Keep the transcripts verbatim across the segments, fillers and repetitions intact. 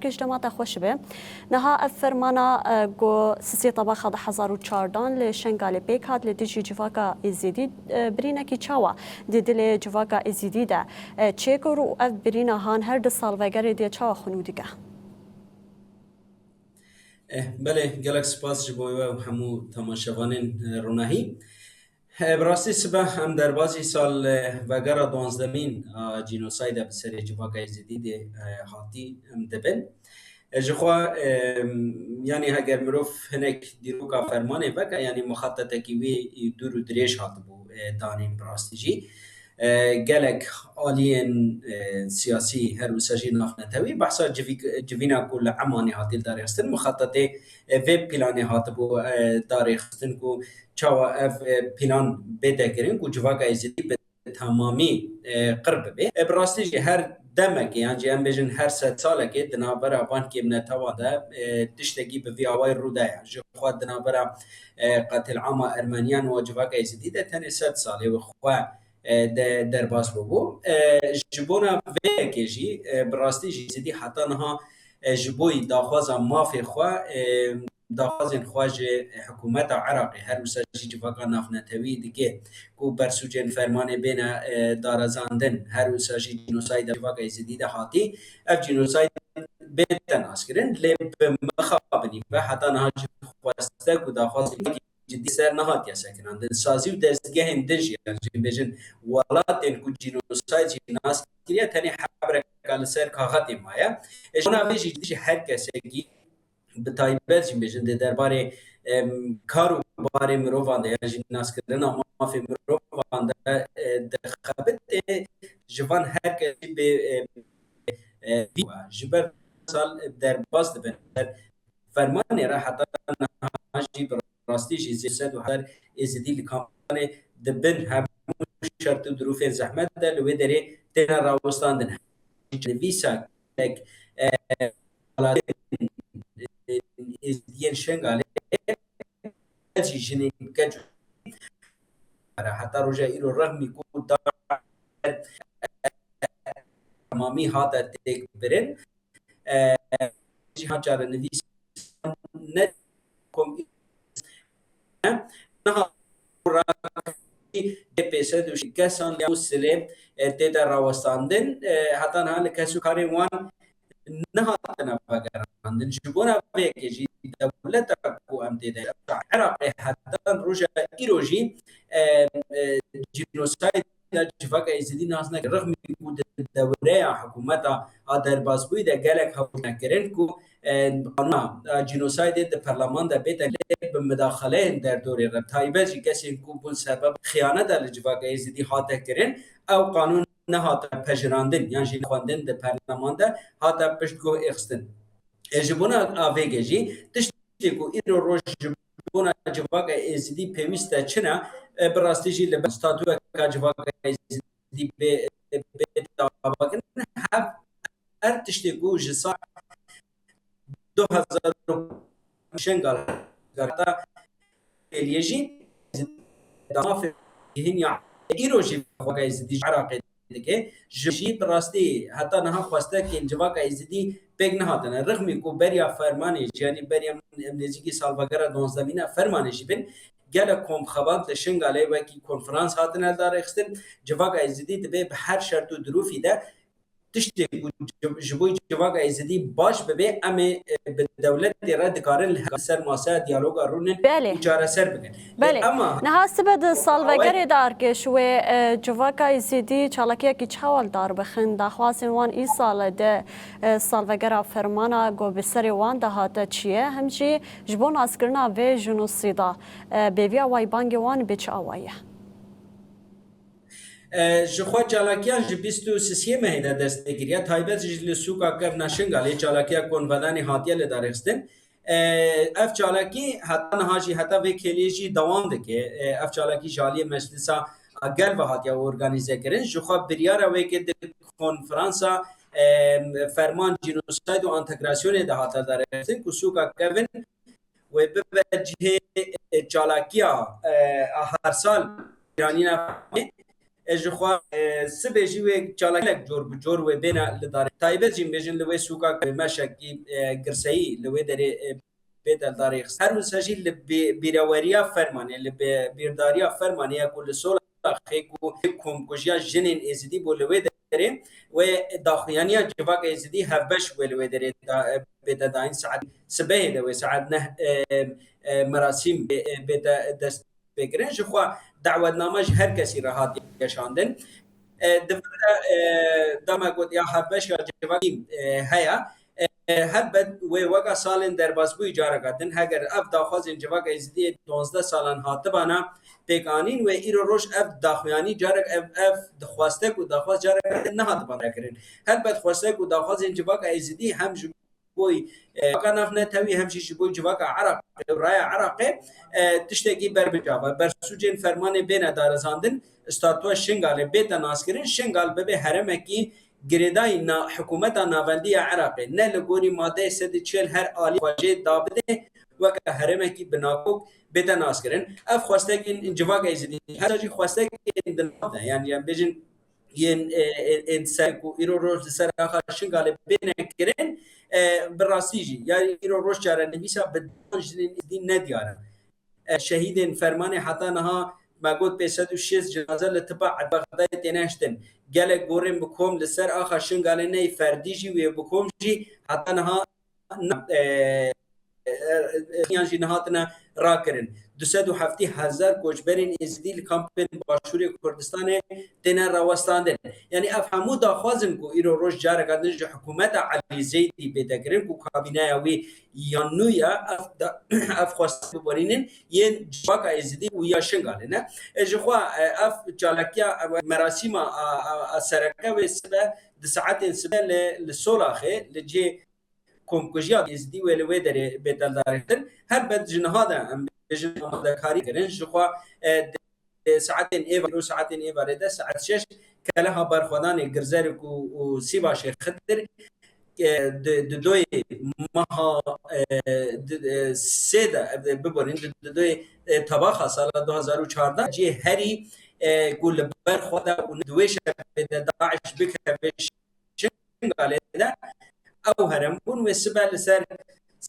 Kej dema te xweş be. Niha ev fermana, e, ku sisê tebaxa du hezar û çardan li Şengalê pêk hat li dijî civaka Êzidî, e, birînekî çawa di dilê civaka Êzidî de, e, çêkir û ev birîna han her di salvegerê de çawa xwe nû dike? Eh, belê, gelek spas ji bo we û hemû temaşevanên, eh, ronahî. Eh, bi rastî sibe em derbazî sal, eh, vegera duwazdemîn a cînosayda bi serê civaka Êzidî de, eh, hatî em dibin. Eh, ji xwe, eh, yanî heger mirov hinek dîroka fermanê veke, yanî muxatetekî wê dûr û dirêj hatibû, eh, danîn bi rastî jî. E, gelek aliyên, e, siyasî her wisa jî navnetewî behsa civîk-, civîna ku li Emanê hatî lidarêxistin, muxetetê, e, vê planê hatibû, e, darêxistin ku çawa ev, e, plan bête kirin ku civaka Êzidî bi temamî, e, qir bibe. E, bi rastî jî her demekê, yan jî em bêjin her sed salekê di navbera van kêmnetewan de, e, tiştekî bi vî awayî rû daye. Ji xwe di navbera, e, qetilama Ermeniyan û civaka Êzidî de tenê sed salê wê xwe e, de derbas bûbû. E, ji bona vê yekê jî, e, bi rastî jî Êzidî heta niha, e, ji bo daxwaza mafê xwe, e, daxwazên xwe ji hikûmeta Iraqê, her wisa jî civaka navnetewî dike ku bersûcên fermanê bêne, e, darezandin, her wisa jî cînosayda civaka Êzidî de hatî. Ev cînosayd bête naskirin, lê bi mixabinî ve heta niha jî xwestek û daxwazên cidî ser nehatiye sekinandin. Sazî û dezgehên din jî, yan jî bêjin welatên ku cînosayd jî nas kiriye, tenê hebreka li ser kaxetê maye. E, ji bona vê jî, jî her kesekî, bi taybet jî bêjin di derbarê, em, kar û barê mirovan de, yan jî naskirina mafê mirovan de, e, dixebitê, ji van her kesî bê, e, e, vî, ji ber sal derbas dibin. Fermanê re heta niha jî bi rastî jî sed û hezar Êzidî li kampanê di bin hemû şert û dirûfên zehmet de li wê derê têne rawestandin. Nivîsa gelek, e, welatên Êzidiyên Şengalê jî jinên keç heta roja îro rexmî ku da temamî hate têkbirin. E, jî ha çarenivîsan ne kom niha rakî pê sed û şêst kesan ya silê, e, tê de rawestandin, e, heta niha li kes û karên wan nehatine vegerandin. Ji bona vê yekê jî dewleta ku em tê de, Iraqê heta roja îro jî, e, e, cînosayd ya civaka Êzidî nas neke. Rixmî ku di dewreya hikûmeta a derbasbûyî de gelek hewlîna kirin ku, e, qanûna, e, cînosaydê di perleman de bête lê bi midaxaleyên derdorê re, taybet jî kesên ku bûn sebeb xiyaneta li civaka Êzidî hate kirin, ew qanûn nehate pejirandin yan jî xwendin di perleman de hate piştguh êxistin. E, ji bona a vê gejî tiştê ku îro roj ji bona civaka Êzidî pêwîst e çi ne, e, bi rastî jî li ber statûyeka civaka Êzidî bê, bê davakirin. Hev her tiştê ku ji sal du hezar û Şengal heta Êliyê jî, mafê hîn ya îro jî xwegayê Êzidî ji Iraqê dike. Ji jî bi rastî heta niha xwestekên civaka Êzidî pêk nehatine. Rixmî ku beriya fermanê jî, yanî beriya em nêzîkî salvegera duwazdemîn a fermanê jî bin, gelek komxebat li Şingalê wekî konferans hatine lidarêxistin. Civaka Êzidî dibê bi her şert û dirûfî de tiştê ku ji, ji bo civaka Êzidî baş bibe, em ê, e, bi dewletê re dikarin li ser masaya diyaloga rûnin Belê. û çareser bikin. Belê. Ema Niha sibe di salvegerê de Arkeş wê, e, civaka Êzidî çalakiyekî çawa li dar bixin? Daxwazên wan îsal di, e, salvegera fermana ku bi serê wan de hate çi ye? Him jî ji bo naskirina vê jenosîda, e, bêviya wayî bangê wan bi çi awayî ye? E, ji xwe çalakiyan ji bîst û sisiyê mehê de dest pê kiriye. Taybet jî li sûka kevna Şingalê çalakiya konvedanê hatiye lidarêxistin. E, ev çalakî heta niha jî, heta vê kêliyê jî dewam dike. E, ev çalakî ji aliyê Meclisa Gel ve hatiye organîze kirin. Ji xwe biryara wê ke di konferansa, e, ferman cînosayd û entegrasyonê de hate lidarêxistin ku sûka kevin wê bibe cihê, e, çalakiya, e, a her sal giranîna fermanê, E, ji xwe, e, sibê jî wê çalakiyek cor bi cor wê bêne li darê. Taybet jî bêjin li wê sûka Meşekî, e, girseyî li wê derê, e, bête darê xist. Her wisa jî li bî-, bîreweriya fermanê, li bî-, bîrdariya fermanê ya ku li Solaxê ku komkujiya jinên Êzidî bû li wê derê, wê daxuyaniya civaka Êzidî hevbeş wê li wê derê da-, bête dayîn saet sibehê de wê saet neh, e, e, merasîm bê-, e, bête dest pê kirin. Ji xwe dawetname ji her kesî re hatiye şandin. E, di vir de, e, dema got ya hevbeş ya civakî, e, heye. E, helbet wê weka salên derbasbûyî careke din, heger ev daxwazên civaka Êzidiyê duwazdeh salan hatibana pêkanîn, wê îro roj ev daxuyanî carek, ev, ev xwestek û daxwaz careke din nehatibana kirin. Helbet xwestek û daxwazên civaka Êzidî hem ji bo, e, civaka navnetewî hem jî ji bo civaka Iraqê û raya Iraqê, e, tiştekî berbiçav e. Bersûcên fermanê bêne darizandin, statûa Şingalê bête naskirin, Şingal bibe herêmekî girêdayî na-, hikûmeta navendî ya Iraqê, ne li gorî madeyê sed û çil her alî xwe jê dabide, weke herêmekî binakok bête naskirin. Ev xwestekên civaka Êzidî, heta jî xwestekên di nav de, yanî em bêjin yên, e, e, ên ser ku îro roj li ser axa Şingalê bêne kirin, e, bi rastî jî, ya îro roj çarenivîsa bi dan jinên Êzidî nediyar in. E, şehîdên fermanê heta niha me got pênc sed û şêst cenaze li tipa Bexdayê têne hiştin. Gelek gorên bi kom li ser axa Şingalê neyê ferdî jî wê bi kom jî heta niha na-, e, e, e, yan jî nehatine rakirin. Du sed û heftê hezar koçberên Êzidî li kampên Başûrê Kurdistanê têne rawestandin. Yanî ev hemû daxwazin ku îro roj careka din ji hikûmeta Elî Zeydî bête kirin ku kabîneya wî ya nû ya ev da-, ev xwestin biborînin yên civaka Êzidî û ya Şingalê ne. E, ji xwe, e, ev çalakiya, e, merasîma a, a, a sereke wê sibe di saetên sibe li, li Solaxê, li cihê komkujiya Êzidî wê li wê derê bête darêxistin. Helbet ji niha de em bêjin amadekarî kirin. Ji xwe, e, di saetên êvarê, îro saetên êvarê de saet şeş Keleha Berxwedanê Girzerik û, û Sîbaşê Xidir, e, di, di doyê meha, e, di, e, sê de, e, biborîn, di, di doyê, e, tebaxa sala du hazar û çardeh cihê herî, e, ku li ber xwe de û di wê şevê de DAIŞ bikeve Şingalê de ew herem bûn wê sibe li ser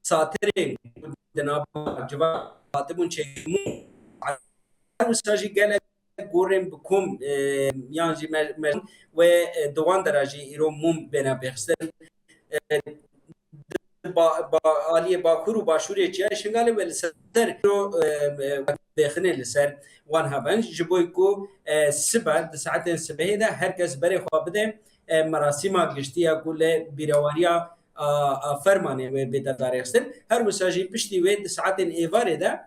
satirên ku di nava civa hatibûn çêkirî mûm. Her wisa jî gelek gorên bi kom, e, yan jî me-, me-, wê, e, di wan dera jî îro mûm bêne pêxistin. E, ba-, ba-, aliyê Bakur û Başûrê Çiyayê Şingalê wê li ser îro, e, e, pêxinê li ser wan heven. Ji bo ku, e, sibe di saetên sibehê de her kes berê xwe bide, e, merasîma giştî ya ku li bîrewariya a, a fermanê wê bête darêxistin. Her wisa jî piştî wê di saetên êvarê de,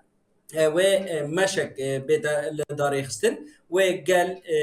e, wê, e, meşek, e, bête li darêxistin. Wê gel, e,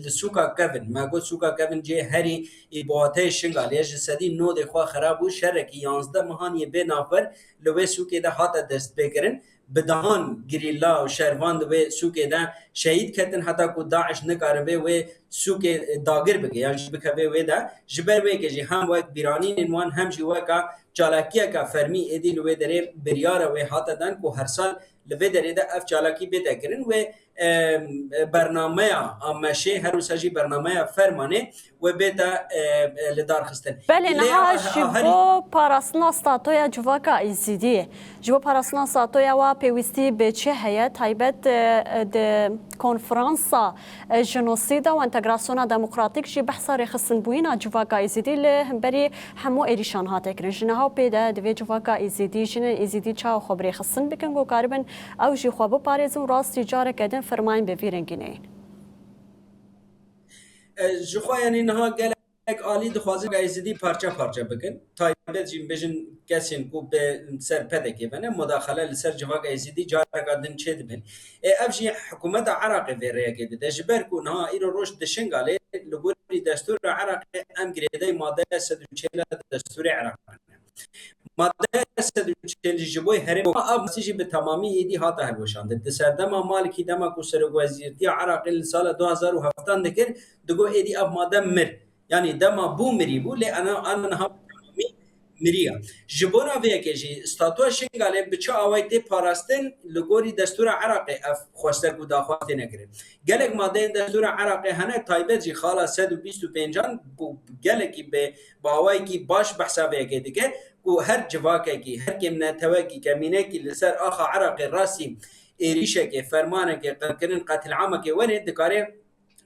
li sûka Kevin, me got sûka Kevin cihê herî ê bi wateyê Şingalê ye, ji sedî nodê xwe xera bû, şerekî yanzdeh mehan yê bê navber li wê sûkê de hate destpêkirin. Bi dehan girîla û şervan di wê sûkê de şehîd ketin, heta ku DAIŞ nikaribe wê sûkê dagir bike yan jî bikeve wê de. Ji ber wê yekê jî hem wek bîranînên wan hem jî weka çalakiyeke fermî êdî li wê derê biryara wê hate dan ku her sal li vê derê de ev çalakî bête kirin. Wê, e, bernameya a meşê, her wisa jî bernameya fermanê wê bête, e, e, li dar xistin. Belê, lê niha a, ji a herî bo parastina statoya civaka Êzidî, ji bo parastina statoya wa pêwîstî bi çi heye? Taybet, e, e, di konferansa, e, jenosîda û entegrasyona demokratîk jî behsa rêxistinbûyîna civaka Êzidî li hemberî hemû êrîşan hate kirin. Ji niha û pê de divê civaka Êzidî, jinên Êzidî çawa xwe bi rêxistin bikin ku karibin ew jî xwe biparêzin û rastî careke din firmayên bi vî rengî neyên. E, ji xwe, yanî niha gelek alî dixwazin Êzidî parçe parçe bikin. Taybet jî bêjin kesên ku bi ser P D K ve ne, mudaxele li ser civaka Êzidî careka din çêdibin. E, ev jî hikûmeta Iraqê vê rêyekê dide. Ji ber ku niha îro roj di Şingalê li gorî destûra Iraqê em girêdayî madeya sed û çêl a destûrê Iraqê ne. Madeya sed û çêl ji bo herêmê, ev masî jî bi temamî êdî hate hilweşandin. Di serdema Malikî, dema ku serokwezîrtiya Iraqê li sala du hazar û heftan dikir, digot êdî ev made mir. Yanî dema bû mirî bû, lê ana, ana niha bi temamî miriya. Ji bona vê yekê jî statûya Şingalê bi çi awayî tê parastin, li gorî destûra Iraqê ev xwestek û daxwaz têne kirin. Gelek madeyên destûra Iraqê hene, taybet jî xala sed û bîst û pêncan ku gelekî bi, bi awayekî baş behsa vê yekê dike ku her civakekî, her kêm netewekî, kemînekî li ser axa Iraqê rastî êrîşekê, fermanekê, qirkirin, qetil'amekê were, dikare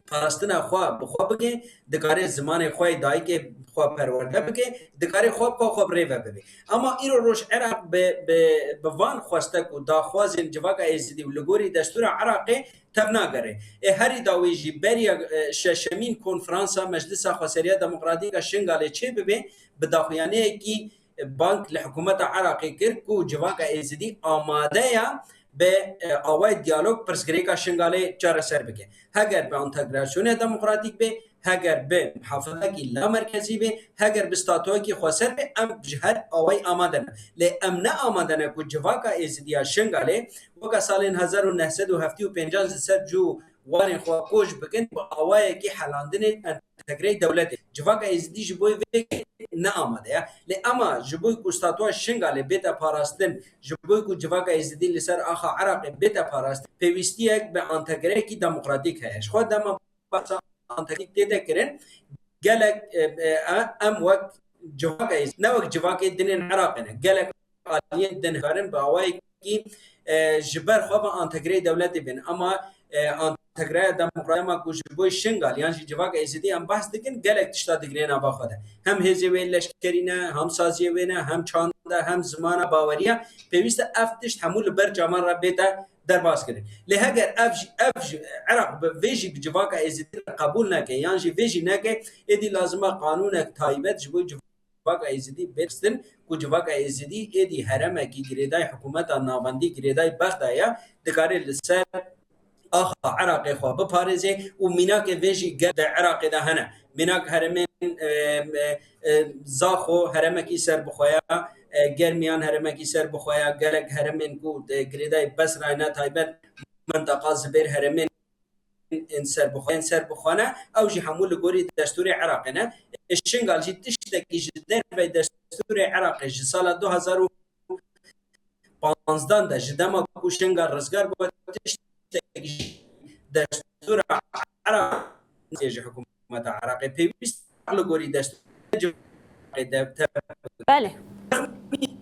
parastina xwe bi xwe bike, dikare zimanê xwe yê dayikê xwe perwerde bike, dikare xwe bi xwe, xwe bi rê ve bibe. Ama îro roj Iraq bi, bi, bi van xwestek û daxwazên civaka Êzidî û li gorî destûra Iraqê tevnagere. Ê herî dawî jî beriya, e, şeşemîn konferansa Meclisa Xweseriya Demokratîk a Şingalê çêbibe, bi daxuyaniyekî bang li hikûmeta Iraqê kir ku civaka Êzidî amade ya bi, e, awayê diyalog pirsgirêka Şingalê çareser bike. Heger bi entegrasyonê demokratîk be, heger bi muhafazekî la merkezî be, heger bi statuyekî xweser be, em ji her awayî amade ne. Lê em ne amade ne ku civaka Êzidî ya Şingalê weka salên hezar û neh sed û heftê û pêncan ji ser cû warên xwe koç bikin, bi awayekî helandinê entegreyê dewletê. Civaka Êzidî ji bo vê ne amade ye. Lê ema ji bo ku statuya Şingalê bête parastin, ji bo ku civaka Êzidî li ser axa Iraqê bête parastin, pêwîstiyek bi entegreyekî demokratîk heye. Ji xwe dema bahsa entegreyekî tête kirin, gelek, e, e, em wek civaka Êzidî, ne wek civakê dinên Iraqê ne. Gelek aliyên din karin bi awayekî, e, ji ber xwe ve entegreyê dewletê bên. Ama, e, entegreya demokratîk ku ji bo Şingal yan jî civaka Êzidî em behs dikin, gelek tişta digirê nava xwe de. Hem hêzê wê leşkerî ne, hem saziyê wê ne, hem çand e, hem zimana baweriya. Pêwîst e ev tişt hemû li ber çavan re bête derbas kirin. Lê heger ev jî, ev jî, Iraq bi vê jî bi civaka Êzidî re qebûl neke, yan jî vê jî neke, êdî lazim e qanûnek taybet ji bo civaka Êzidî bê xistin, ku civaka Êzidî êdî heremekî girêdayî hikûmeta navendî, girêdayî Bexdayê ya, dikare li ser axa Iraqê xwe biparêze û mînakê vê jî gel di Iraqê de hene. Mînak herêmên, e, e, e, Zaxo heremekî serbixwe ya, e, Germiyan heremekî serbixwe ya, gelek herêmên ku, e, girêdayî Besrayê ne, taybet minteqa Zibêr herêmên ên serbixwe, ên serbixwe ne, ew jî hemû li gorî destûrê Iraqê ne. Ê Şingal jî tiştekî ji derveyî destûrê Iraqê ji sala du hazar û panzdan de, ji dema ku Şingal rizgar bû, tiştekî ji destûra Iraqê ji hikûmeta Iraqê pêwîst li gorî destûrê Belê.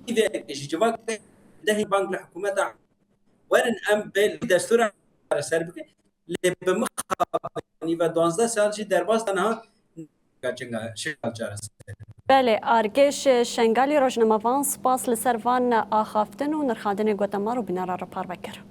Vê ji civakê dehî bang li hikûmeta werin em bê li destûra çareser bikin. Lê bi mixabin nîve duwazdeh sal jî derbas de niha çinga Şingal çareser. Belê, Argêş Şengalî, rojnamevan, spas li ser van axaftin û nirxandinê ku te me û bînera re parve kir.